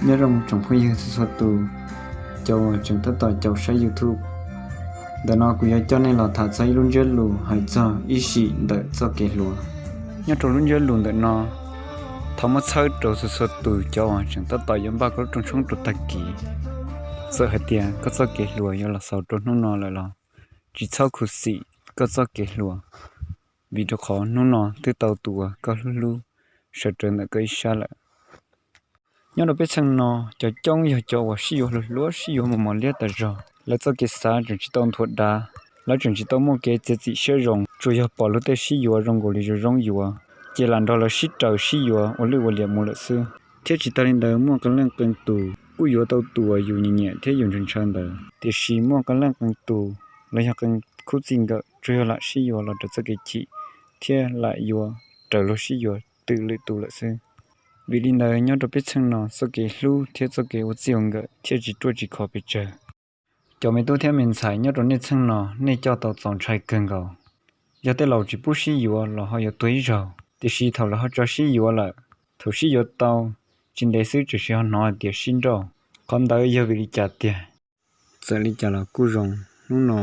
Nyob zoo tsoom phooj ywg txhua txhua tus, cov uas tseem tab tom caum saib YouTube. Ntawm no kuv yuav coj nej los tham txog ib lub ntsiab lus hais txog ib sim ntawm txoj kev hluas. Nyob rau lub ntsiab lus ntawm no, thov muab txhawb rau txhua txhua tus cov uas tseem tab tom yuav npaj koj lub rooj tshoob rau tag kis. Txawm hais tias koj txoj kev hluas yuav los xaus rau hnub no lawm los tsis txhob khuv xim koj txoj kev hluas, vim rau qhov hnub no twb tau tus uas koj hlub hlub sawv rawv ntawm koj ib sab lawm. Nyob rau peb txheej no, cov coob yog cov uas sib yuav hluas hluas, sib yuav mos mos liab tas zog. Lawv txoj kev xav tseem tsis tau nthuav dav, lawv tseem tsis tau muaj kev txiav txim siab zoo, tsuas yog pom luag tej sib yuav zoo nkaus li zoo zoo yuav, ces lam nrog lawv sib raws sib yuav ua lwj ua liam mus lawm xwb. Thiab tsis tas li ntawd, muaj qee leej qee tus kuj yuav tau tus uas yus nyiam nyiam thiab yus ntshaw ntshaw ntawd, tiam sis muaj qee leej qee tus los yog qee khub txij nkawm tsuas yog lam sib yuav los raws txoj kev chim thiab lam yuav raws luag sib yuav twm lwm tus lawm xwb. Vim li ntawd, nyob rau peb txheej no, txoj kev hlub thiab txoj kev ua txij ua nkawm thiaj tsis ruaj tsis khov pes tsawg. Cov me tub thiab me ntxhais nyob rau nej txheej no, nej coj tau txaus ntshai kawg nkaus. Yog tej laus tsis pub sib yuav los ho yuav tuag ib zaug, tiam sis thaum lawv ho tso sib yuav lawm, thaum sib yuav tau tsis ntev xwb tseem ho hnov hais tias sib nrauj. Qhov ntawd yog vim li cas tiag? Txawm li cas los kuj zoo, hnub no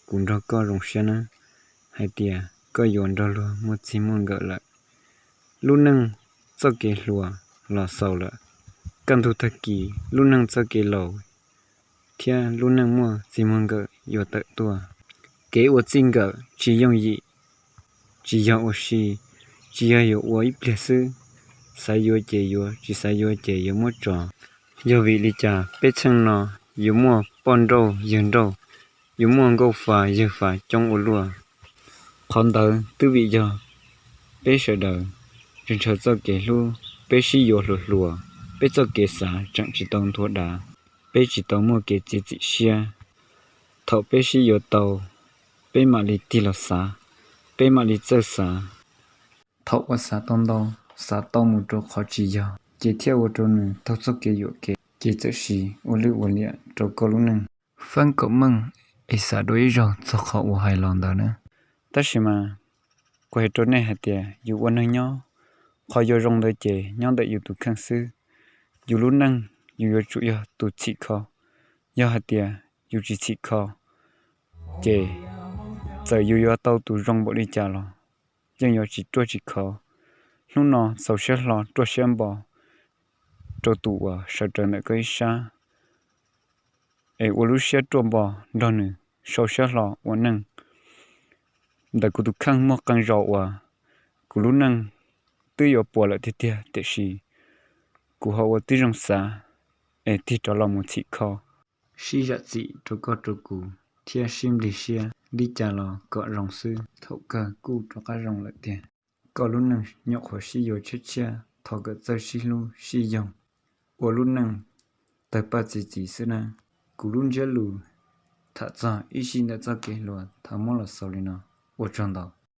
kuv nrog koj zoo siab nawb, hais tias koj yuav nrog luag muaj txij muaj nkawm lawm. Lub neej txoj kev hluas los xaus lawm, kaj ntug tag kis lub neej txoj kev laus thiab lub neej muaj txij muaj nkawm yuav tawm tuaj. Kev ua txij nkawm tsis yooj yim, tsis yog ua si, tsis yog yuav ua ib pliag xwb, xav yuav ces yuav, tsis xav yuav ces yuav muab tso. Yog vim li cas peb txheej no yuav muaj poj nrauj yawg nrauj, yuav muaj nkauj fa yawg fa coob ua luaj? Qhov ntawd twb vim yog peb sawv daws ntshaw ntshaw txoj kev hlub, peb sib yuav hluas hluas, peb txoj kev xav tseem tsis tau nthuav dav, peb tsis tau muaj kev txiav txim siab. Thaum peb sib yuav tau, peb mam li tig los xav, peb mam li txawj xav. Thaum uas xav tau ntau, xav tau mus rau qhov tsis yog, ces thiaj ua rau nws taug txoj kev yuam kev, ces txawm sis ua lwj ua liam rau koj lub neej. Feeb kaum meej es xav dua ib zaug txog qhov uas hais los ntawd na. Tab sis mas kuv hais rau nej hais tias yus ua neeg nyob, qhov yuav zoo ntawd ces nyob ntawm yus tus kheej xwb. Yus lub neej yus yuav tsum yog tus txhim kho. Yog hais tias yus tsis txhim kho, ces txawm yus yuav tau tus zoo npaum li cas los yeej yuav tsis ruaj tsis khov. Hnub no txaus siab hlo ruaj siab npo rau tus uas sawv rawv ntawm koj ib sab, es ua lub siab ruaj npo nrog nws sau siab hlo ua neej. Ntawm kuv tus kheej muaj qee zaus uas kuv lub neej twb yuav puas lawm tiag tiag, tiam sis kuv ho ua tib zoo xav es tig rov los mus txhim kho, sib zam txim rau koj rau kuv thiab sib nplig siab li cas los kom zoo xwb, thaum kawg kuj rov qab zoo lawm tiag. Koj lub neej nyuam qhuav sib yuav tshiab tshiab, thov kom txawj sib hlub sib yoog, ua lub neej tawg paj txi txiv xwb na. Kuv lub ntsiab lus tham txog ib sim ntawm txoj kev hluas thov muab los xaus li no. Ua tsaug ntau.